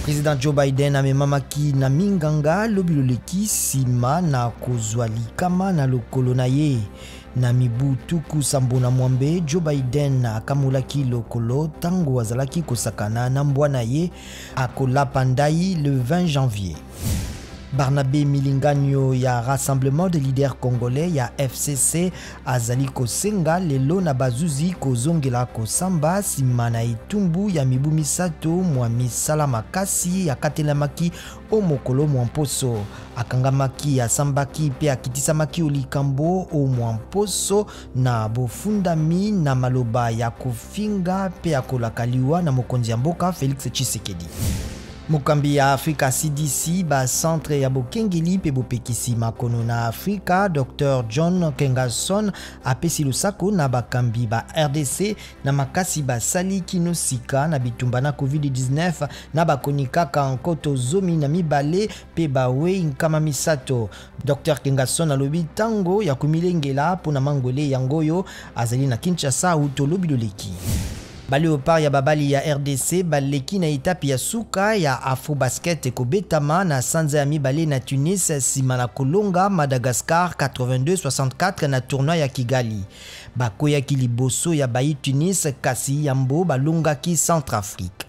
President Joe Biden amemamaki na minganga lobi loleki nsima na kozwa likama na lokolo na ye. Na mibu 76, Joe Biden akamolaki lokolo ntango azalaki kosakana na mbwa na ye. Akolapa ndai le 20 janvier. Barnabé Milinganyo ya Rassemblement des leaders congolais ya FCC azali kosenga lelo na bazuzi kozongela kosamba nsima na etumbu ya mibu 3 mwa misala makasi akatelamaki o mokolo mwa mposo. Akangamaki, asambaki mpe akitisamaki o likambo o mwa mposo na bofundami na maloba ya kofinga mpe ya kolaka liwa na mokonzi ya mboka Félix Tshisekedi. Mokambi ya Afrika CDC, ba centre ya bokengeli mpe bopekisi makono na Afrika, Dr John Kengason apesi losako na bakambi ba RDC na makasi basali kino sika na bitumba na COVID-19 na bakoni kaka 12 mpe bawei 300. Dr Kengason alobi ntango ya komilengela mpo na mangwele yango oyo azali na Kinshasa uto lobi loleki. Baleopard ya babali ya RDC baleki na etape ya suka ya Afrobasket ekobetama na sanza ya 2 na Tunis nsima na kolonga Madagascar 82-64 na tournoi ya Kigali. Bakweyaki liboso ya bayi Tunis kasi yambo balongaki Centrafrique.